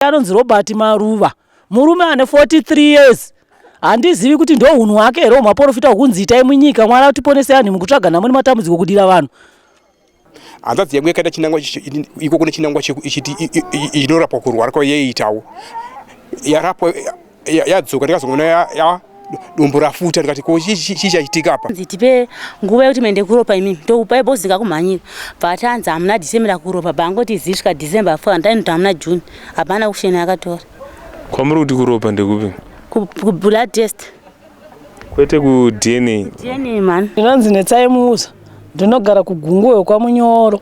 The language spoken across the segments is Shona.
Anonzi Robert Maruva, murume ane 43 years. Handizivi kuti ndohunhu hwake here hwemaporofita hwekunzi itai munyika Mwari atiponese anhu mukutsvaga nhamo nematambudziko kudira vanhu. Hanzvadzi yangu yakaita chinangwa ikoko nechinangwa ichiti inorapwa kurwara kwayaiitawo yarapwa yadzoka ndikazoona ya dumbu rafuta ndikati ko chii chaitika apa. Nzi tipe nguva yekuti muende kuropa imimi tokupai boss ndikakumhanyira but hanzi hamuna December kuropa bangoti zisvika December 4 handainoti hamuna June hapana kushena yakatora. Kwamuri kuti kuropa ndekupi? Ku blood test. Kwete ku DNA. DNA man. Ndinonzi Netsai Musa ndinogara kuGunguwe kwaMunyoro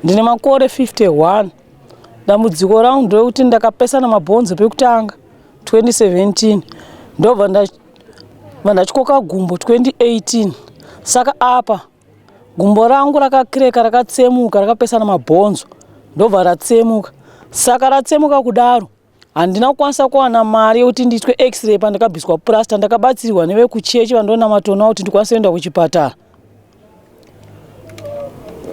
ndine makore 51 dambudziko rangu nderekuti ndakapesana mabhonzo pekutanga 2017 ndobva ndatyoka gumbo 2018 saka apa gumbo rangu rakakireka rakatsemuka rakapesana mabhonzo ndobva ratsemuka saka ratsemuka kudaro handina kukwanisa kuwana mari yekuti ndiitwe x-ray pandakabviswa purasta ndakabatsirwa nevekuchechi vandonamatonawo kuti ndikwanise kuenda kuchipatara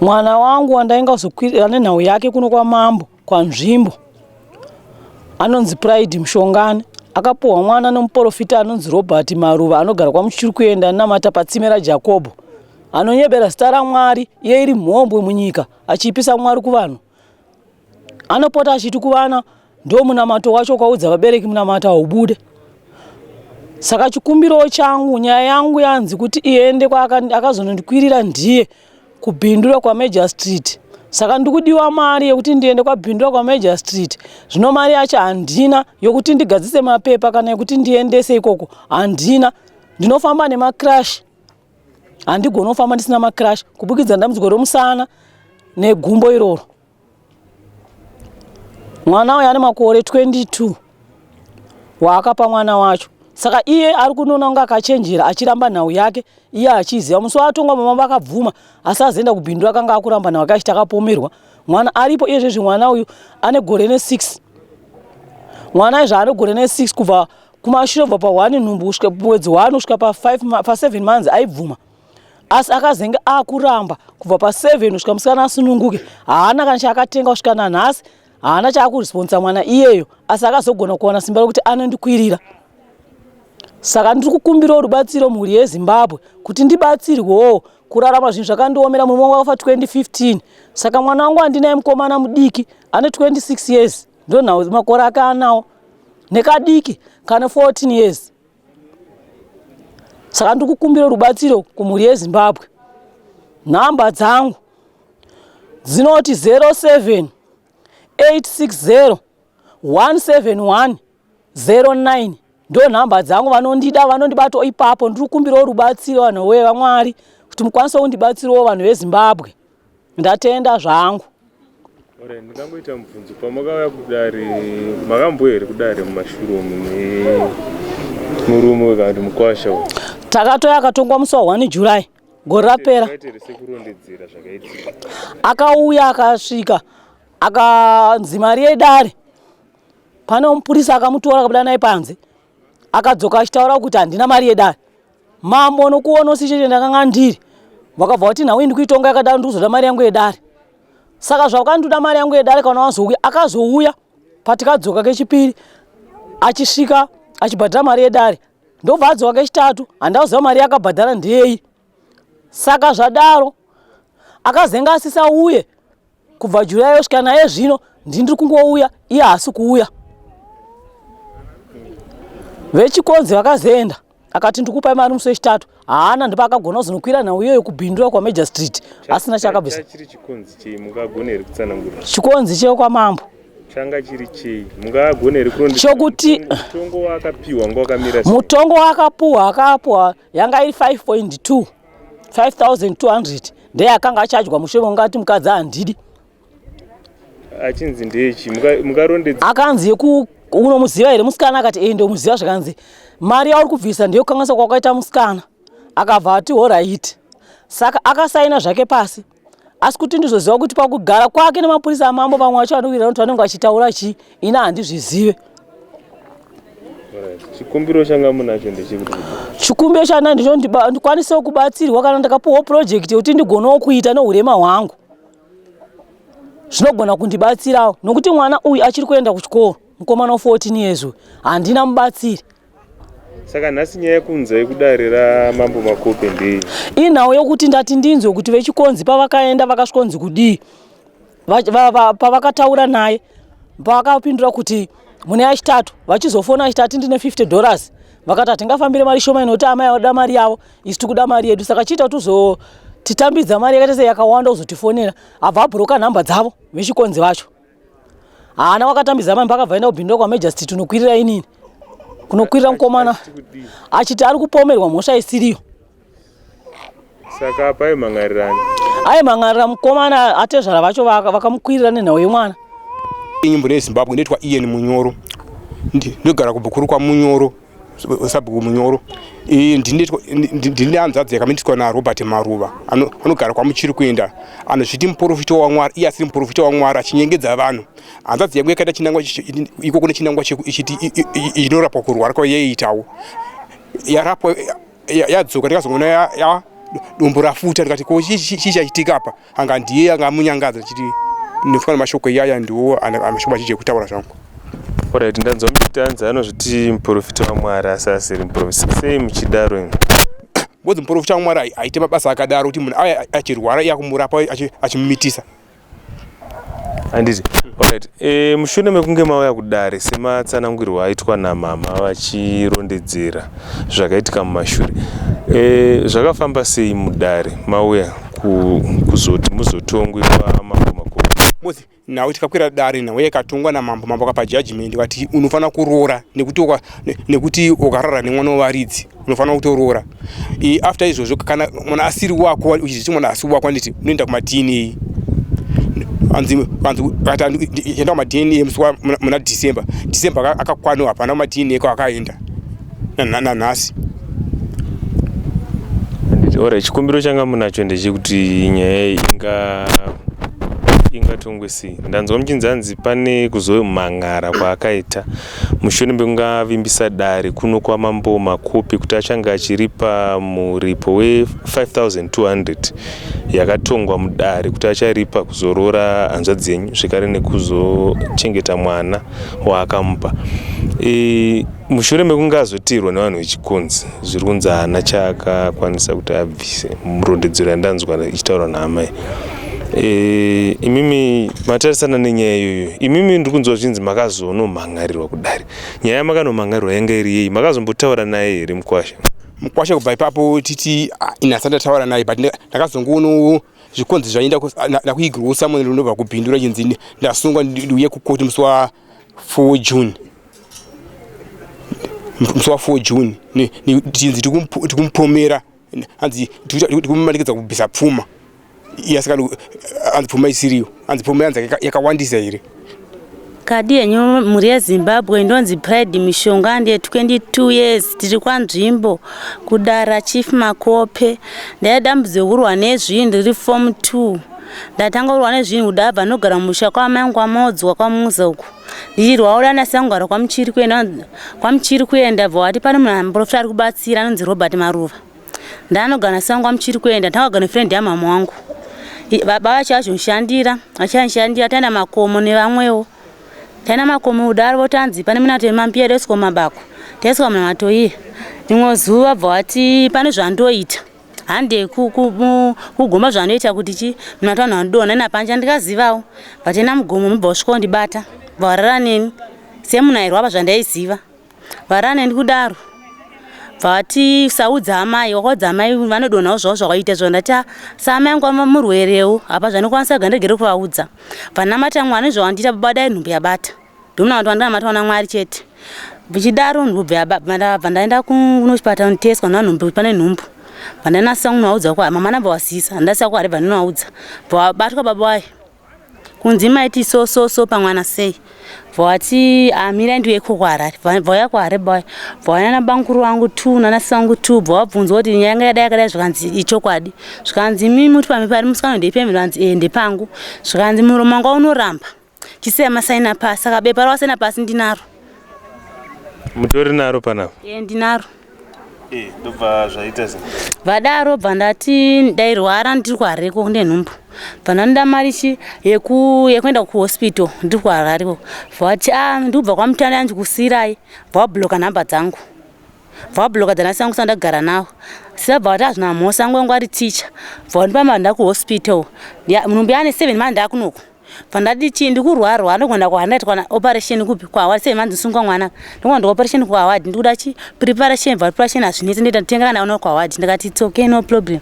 mwana wangu wandainga kuzokwira nenhau yake kuno kwamambo kwanzvimbo anonzi Pride Mushongani akapuhwa mwana nomuporofita anonzi Robert Maruva anogara kwamuchiri kuenda anamata patsime raJakobho anonyebera zita raMwari iye iri mhombwe munyika achiipisa Mwari kuvanhu anopota achiti kuvana ndo munamato wacho ukaudza vabereki munamato haubude saka chikumbiro changu nyaya yangu yanzi kuti iende akazonondikwirira ndiye kuBindura kwaMajor Street saka ndikudiwa mari yekuti ndiende kwaBindura kwaMajor Street zvino mari yacho handina yokuti ndigadzise mapepa kana yekuti ndiendese ikoko handina ndinofamba nemacrash handigoni kufamba ndisina macrash kubukidza dambudziko romusana negumbo iroro Mwana uyu ane makore 22 waakapa mwana wacho saka iye ari kunoona kunge akachenjera achiramba nhau yake iye achiziva musi waatongwa mama vakabvuma asi azoenda kubindu akanga akuramba nhau yake achiti akapomerwa mwana aripo iye zvezvi mwana uyu ane gore ne6 mwana izvo ane gore ne6 kubva kumashure kubva pa1 nhumbu kusvika mwedzi 1 kusvika pa5 pa7 months aibvuma asi akazenge akuramba kubva pa7 kusvika musikana asununguke haana kana chaakatenga kusvika nanhasi haana chaakuresponsa mwana iyeyo asi akazogona kuwana simba rekuti anondikwirira saka ndiri kukumbirawo rubatsiro mhuri yezimbabwe kuti ndibatsirwewo kurarama zvinhu zvakandiomera murume wangu akafa 2015 saka mwana wangu andinaye mukomana mudiki ane 26 years ndonhau makore ake anawo nekadiki kane 14 years Saka ndiri kukumbira rubatsiro kumhuri yeZimbabwe. Nhamba dzangu dzinoti 07 860 171 09 ndo nhamba dzangu vanondida vanondibatawo ipapo ndiri kukumbirawo rubatsiro vanhu wee vamwari kuti mukwanise kundibatsirawo vanhu vezimbabwe Ndatenda zvangu. Alright, ndingangoita mubvunzo pamakauya kudare makambouya here kudare mumashure umu nemurume kana kuti mukwasha uyu? Takatoya akatongwa musi wa 1 July gore rapera. Sekurondedzera zvakaitika. Akauya akasvika akanzi mari yedare pane mupurisa akamutora akabuda naye panze akadzoka achitaura kuti handina mari yedare Mambo nokuona usi chete ndakanga ndiri vakabva vati nhau iyi ndikuitonga yakadaro ndikuzoda mari yangu yedare saka zvakandoda mari yangu yedare kana wazouya akazouya patikadzoka kechipiri achisvika achibhadhara mari yedare ndobva adzoka kechitatu handauziva mari yakabhadhara ndeyei saka zvadaro akazenge asisauye kubva July yosvika naye zvino ndini ndiri kungouya iye haasi kuuya vechikonzi vakazoenda akati ndikupai mari musi wechitatu haana ndipo akagona kuzonokwira nhau iyoyo kubhindura kwamajor street asina chaakabvisa chikonzi chekwamambo changa chiri chei mungagone here kuronda chokuti mutongo waakapiwa ngo wakamira mutongo waakapuwa akapuwa yanga iri 5.2 5200 ndeye akanga achadya mushure mekunge ati mukadzi handidi achinzi ndechi mukarondedza akanzi yeku unomuziva here musikana akati ee ndomuziva zvikanzi mari yauri kubvisa ndeyekukanganisa kwakaita musikana akabva ati horaiti saka akasaina zvake pasi asi kuti ndizoziva kuti pakugara kwake nemapurisa amambo vamwe vacho vanowirirana kuti vanenge vachitaura chii ini handizvizive Chikumbiro changa munacho ndechekuti chikumbiro chana ndicho ndikwanisewo kubatsirwa kana ndakapuwawo project yekuti ndigonewo kuita nehurema hwangu zvinogona kundibatsirawo nokuti mwana uyu achiri kuenda kuchikoro Mukomana wa 14 years uyu handina mubatsiri. Saka nhasi nyaya yekunzai kudare raMambo Makope ndei? Inhau yokuti ndati ndinzwe kuti vechikonzi pavakaenda vakasvikonzi kudii pavakataura naye pavakapindura kuti mune yachitatu vachizofona vachiti ndine 50 dollars vakati hatingafambire mari shoma inoti amai vanoda mari yavo isu tikuda mari yedu saka chiita kuti uzotitambidza mari yakaita sei yakawanda uzotifonera abva abhuroka nhamba dzavo vechikonzi vacho haana wakatambidza mari pakabva enda kubhindura kwamajesty tinokwirira inini kunokwirira mukomana achiti ari kupomerwa mhosva isiriyo Saka apa aimhan'arirani? Aimhan'arira mukomana atezvara vacho vakamukwirira nenhau yemwana. Nyimbo neZimbabwe ndoitwa Ian Munyoro. Ndogara kubhukuru kwaMunyoro, sabhuku Munyoro. Ndine hanzvadzi yakamitiswa naRobert Maruva anogara kwaMuchiri kuenda anozviti muporofita waMwari iye asiri muporofita waMwari achinyengedza vanhu. Hanzvadzi yangu yakaita chinangwa ikoko nechinangwa ichiti inorapwa kurwara kwayaiitawo yarapwa yadzoka ndikazoona ya dumbu rafuta ndikati ko chii chaitika apa anga ndiye anga amunyangadza chiti ndinofunga mashoko iyaya ndiwo mashoko azhinji ekutaura zvangu. Alright, ndanzwa muchiti hanzi anozviti muprofita waMwari asi asiri muprofita. Sei muchidaro imi? Ngozi muprofita waMwari haite mabasa akadaro kuti munhu auye achirwara iye akumurapa achimumitisa. Handiti? Alright. E, mushure mekunge mauya kudare sematsanangwirwo aitwa namama vachirondedzera zvakaitika mumashure e, zvakafamba sei mudare mauya kuzoti muzotongwe kwamambo Makore? Mozi nhau tikakwira dare nhau yakatongwa namambo, mambo akapa judgment vati unofanira kuroora nekuti nekuti ukarara nemwana wevaridzi unofanira kutoroora. After izvozvo kana mwana asiri wako uchizviti mwana asi wako anditi unoenda kumaDNA anzi anzi kati enda kumaDNA musi wa muna December December akakwana hapana kumaDNA kwaakaenda nanhasi. Handiti ora chikumbiro changa munacho ndechekuti nyaya iyi inga ingatongwe sei? Ndanzwa muchinzi hanzi pane kuzomhan'ara kwaakaita Mushure mekunge avimbisa dare kuno kwaMambo Makope kuti achange achiripa muripo we 5200 yakatongwa mudare kuti acharipa kuzoroora hanzvadzi yenyu zvekare nekuzochengeta mwana waakamupa. E, mushure mekunge azoteerwa nevanhu vechikonzi zviri kunzi haana chaakakwanisa kuti abvise murondedzero yandanzwa ichitaurwa naamai. E, imimi matarisana nenyaya iyoyo imimi ndiri kunzwa zvinzi makazonomhan'arirwa kudare nyaya yamakanomhan'arirwa yanga iri yei makazombotaura naye here mukwasha mukwasha kubva ipapo titi ah, ini asati ndataura naye but ndakazongoonawo zvikonzi zvaenda ndakuigirosa munhu ndinobva kubhindura chinzi ndasungwa ndiuye kukoti musi wa 4 June musi wa 4 June chinzi tikumupomera hanzi tikumanikidza kubvisa pfuma iye asikani hanzi pfuma isiriyo hanzi pfuma yanzi yakawandisa here Kadi yenyu mhuri yeZimbabwe ndonzi Pride Mishonga ndiye 22 years tiri kwanzvimbo kudara Chief Makope ndaive dambudziko kurwa nezvinhu ndiri form 2 ndatanga kurwa nezvinhu kudabva ndogara musha kwamai angu kwamodzwa kwamuza uku ndichirwa uda ndasangara kwamuchiri kuenda kwamuchiri kuenda bva wati pane munhu muprofita ari kubatsira anonzi Robert Maruva ndanogara sangu kwamuchiri kuenda ndakagara nefriend yamama wangu baba vacho vachonshandira vachanshandira taenda makomo nevamwewo taenda makomo kudaro votanzi pane munato yemambiya toiswa mumabako taiswa munamato iye rimwe zuva bva wati pane zvandoita hande kugoma zvanoita kuti chi munamato vanhu vanodonha napanja ndikazivawo but ena mugomo mubva wasvika wondibata bva warara neni semunhu airwapa zvandaiziva Varara neni kudaro bvati saudza amai wakaudza amai vanodonhawo zvavo zvakaita izvo ndati ah, saamai angu murwerewo apa zvanokwanisa kuga ndegere kuvaudza bvanamata mwana nezvawandiita baba dai nhumbu yabata ndomuna vantu vandinamata wana mwari chete vichidaro nhumbu bva ndaenda kunochipatara noteswa ndona nhumbu pane nhumbu bvandanasa kunovaudza kwa mama nabva wasisa ndasisa kuhari bva ndinovaudza bva wabatwa baba wayo kunzi maiti so so so pamwana sei bvawati amira ah, ndiuye ko kuharare bvauya kuharare bvauya bvauya nabamukuru wangu two nanasi wangu two bvawabvunzwa kuti nyaya yanga yadai yakadai zvikanzi ichokwadi zvikanzi imi muti pamwe pari musikana ndeipembe zvikanzi ee ndepangu zvikanzi muromo wanga unoramba chisiya masaina pasi saka bepa rawasaina pasi ndinaro Mutori naro panapa? Ee ndinaro. Eh, ndobva zvaita sei? Vadaro bva ndati ndairwara ndiri kuhareko nenhumbu. Bva ndanoda mari chi yekuenda kuhospital ndiri kuHarare ikoko. Bva vati ah ndikubva kwaMutanda andikusiirai. Bva vabloka nhamba dzangu. Bva vabloka dzana sangu sandagara nawo. Sabva vati hazvina mhosva angu wangu ari teacher. Bva vandipa mari ndakuhospital. Nhumbi yane 7 mari ndakunoku. Pandati chii ndikurwarwa ndogona kuhandaitwa na operation kupi kwaHoward sei manzi sungwa mwana ndogona ndi operation kuHoward ndikuda chi preparation bva preparation hazvinetsi ndoita ndotenga kana uno kwaHoward ndikati it's okay no problem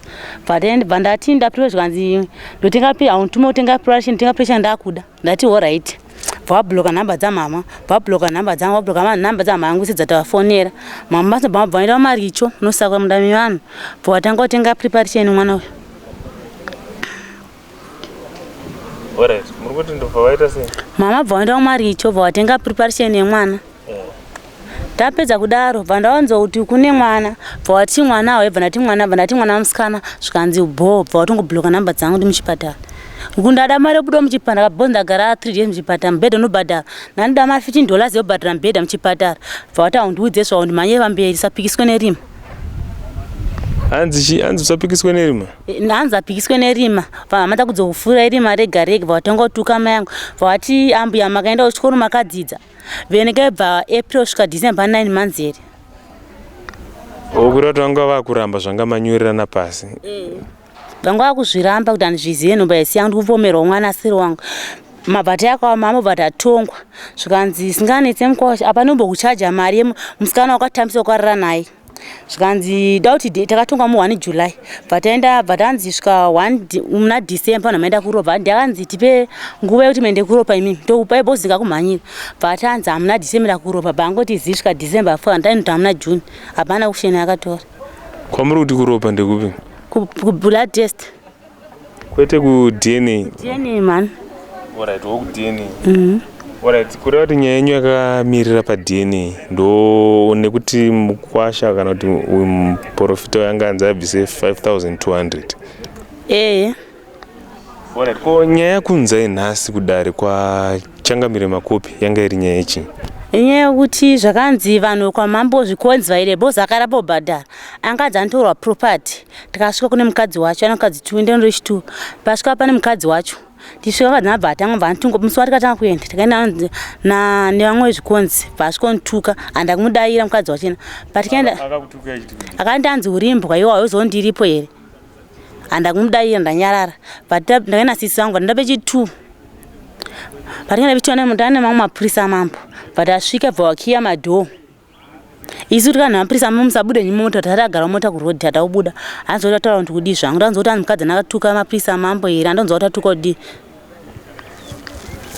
but then bva ndati ndaprepare zvikanzi ndotenga pe haunitume kutenga preparation ndotenga preparation ndakuda ndati alright bva vabloka nhamba dzamama bva vabloka nhamba dzangu vabloka nhamba dzamama yangu sedzatavafonera mama bva vaenda pamaricho unosakura munda mevanhu bva vatanga kutenga preparation mwana uyu Alright, muri kuti ndobva vaita sei? Mama bva vaenda kumaricho bva vatenga preparation yemwana. Tapedza kudaro bva ndawanzwa kuti kune mwana bva vati mwana waibva ndati mwana bva ndati mwana musikana zvikanzi bho bva vatongobloka nhamba dzangu ndi muchipatara. Kundada mari yobuda muchipatara bho ndagara 3 days muchipatara mubhedha unobhadhara ndandida mari 15 dollars yobhadhara mubhedha muchipatara bva vati haundiudze zvaundimhanye pamberi sapikiswe nerima. Hanzi chi hanzi usapikiswe nerima? Eh, hanzi apikiswe nerima vamama takudzokufura irima rega rega vatanga kutuka mai yangu vati ambuya makaenda kuchikoro makadzidza veneke bva april kusvika december 9 months here okureva kuti vanga vakuramba zvanga manyorerana pasi eh, vanga vakuzviramba kuti handizvizive nhomba yesi yangu ndikupomerwa mwana asiri wangu mabhati akaoma amobva tatongwa zvikanzi singanetse mukwasha apa nombokuchaja mari yemusikana wakatambisa ukarara naye zvikanzi da kuti takatonga mu 1 July bva taenda bva tanzi svika 1 muna December vanhu maenda kuropa ndakanzi tipe nguva yekuti muende kuropa imimi tokupai boss ndikakumhanyira bva tanzi hamuna December kuropa bva angoti zii svika December 4 andainoti hamuna June hapana kushena yakatora kwamuri kuti kuropa ndekupi kublood test kwete kuDNA DNA man Alright, wo kuDNA mm Alright, kureva kuti nyaya yenyu yakamirira paDNA ndo nekuti mukwasha kana kuti uyu muprofita uyu anga anzi abvise 5200 ee Alright, ko nyaya yakunzai nhasi kudare kwachangamire Makopi yanga iri nyaya yechii? Inyaya yekuti zvakanzi vanhu kwamambo zvikonzi vaire boss akaramba kubhadhara anganzi anotorwa property Takasvika kune mukadzi wacho ana mukadzi two ndeno rechi two pasvika pane mukadzi wacho tisvika mukadzi abva atanga bva anditunga musi watikatanga kuenda takaenda na nevamwe vezvikonzi bva asvika ondituka handakumudaira mukadzi wachena patikaenda akandi anzi urimbwa iwe waizondiripo here handakumudaira ndanyarara but ndakaenda sisi vangu ndanda pechi two patikaenda pechi two ndane mamwe mapurisa amambo but asvika bva wakiya madhoo Isu tikanzi mapurisa musabude nyi mota tatagara mota kuroad tatakubuda hanzi tataura kuti kudii zvangu ndanzwa kuti hanzi mukadzi akatuka mapurisa mambo here andonzwa kuti atuka kudii.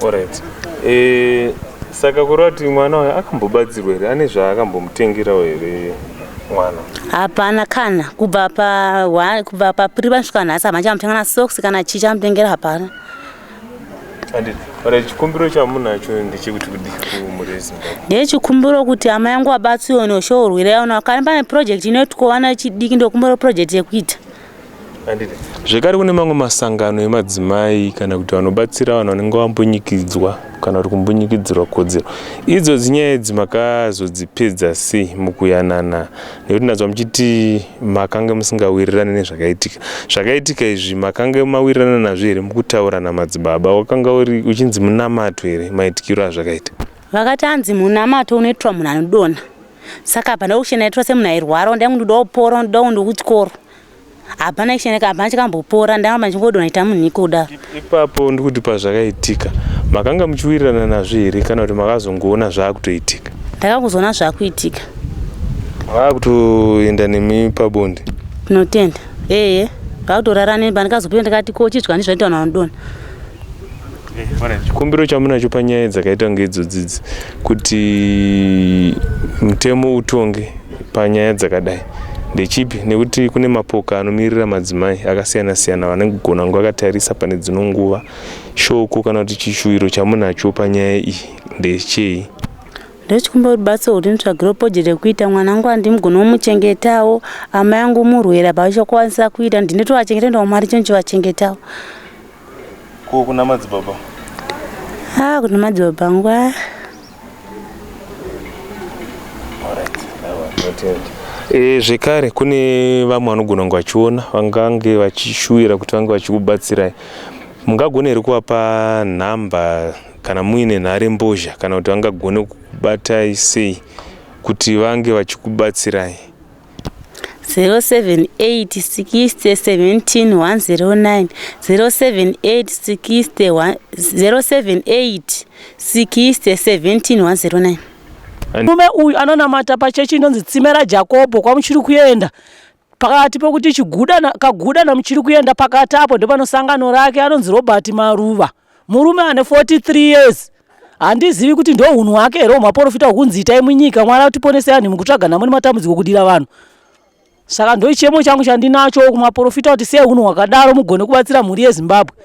Alright. Eh, saka kureva kuti mwana uyu akambobatsirwa here ane zvaakambomutengerawo here mwana? Hapana kana kubva pa kubva pa pre vasvika nhasi hapana chamutenga na socks kana chii chamutengera hapana. Chikumbiro chamunacho ndechekuti kudii kumhuri yeZimbabwe? Ndechikumbiro kuti hama yangu vabatsirwe noshourwira yaona kana pane project inoitwa vana vechidiki ndokumbira project yekuita. Handiti. Zvekare kune mamwe masangano emadzimai kana kuti vanobatsira vanhu vanenge vambunyikidzwa kana kuti kumbunyikidzirwa kodzero. Idzodzi nyaya idzi makazodzipedza sei mukuyanana nekuti ndanzwa muchiti makange musingawirirane nezvakaitika zvakaitika izvi makange mawirirana nazvo here mukutaura namadzibaba wakanga uri uchinzi munamato here maitikiro azvakaita vakati anzi munamato unoitwa munhu anodonha saka hapana kushena itwa semunhu airwara ndangu ndoda kupora ndoda ndikutyoro hapana kusheneka hapana chakambopora ndangamba ndichingodonha ita munhu iko kudaro ipapo ndikuti pazvakaitika makanga muchiwirirana nazvo here kana kuti makazongoona zvaakutoitika ndakakuzoona zvakuitika vakutoenda nemi pabonde tinotenda ehe vakutorara nemi pandikazopinda ndikati ko chii zvikani zvaita vanhu vanodonha Chikumbiro chamunacho panyaya dzakaita kunge idzodzidzi kuti mutemo utonge panyaya dzakadai ndechipi nekuti kune mapoka anomirira madzimai akasiyana siyana vanogona kunge vakatarisa pane dzino nguva shoko kana kuti chishuwiro chamunacho panyaya iyi ndechei Ndechikumbira rubatsiro kuti nditsvagire project yekuita mwana wangu andimugona kumuchengetawo amai angu murwere apa vachakwanisa kuita ndinotovachengeta ndawo mari chonchivachengetawo Ko kuna madzibaba? Ah, kuna madzibaba angu ah. Alright, aiwa, tinotenda. E, zvekare kune vamwe vanogona kunge vachiona vangange vachishuwira kuti vange vachikubatsirai mungagone here kuvapa nhamba kana muine nhare mbozha kana kuti vangagone kukubatai sei kuti vange vachikubatsirai 078 60 17 109 078 60 078 60 17 109. Murume uyu anonamata pachechi inonzi Tsime raJakobho kwamuchiri kuenda pakati pokuti chiguda kaguda namuchiri kuenda pakati apo ndopano sangano rake anonzi Robert Maruva murume ane 43 years handizivi kuti ndohunhu hwake here hwemaporofita hwekunzi itai munyika mwari atiponese anhu mukutsvaga nhamo nematambudziko kudira vanhu saka ndochichemo changu chandinacho kumaporofita kuti sei hunhu hwakadaro mugone kubatsira mhuri yezimbabwe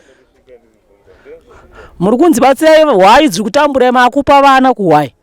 muri kunzi batsirai hwai dziri kutamburai maakupa vana kuhwai.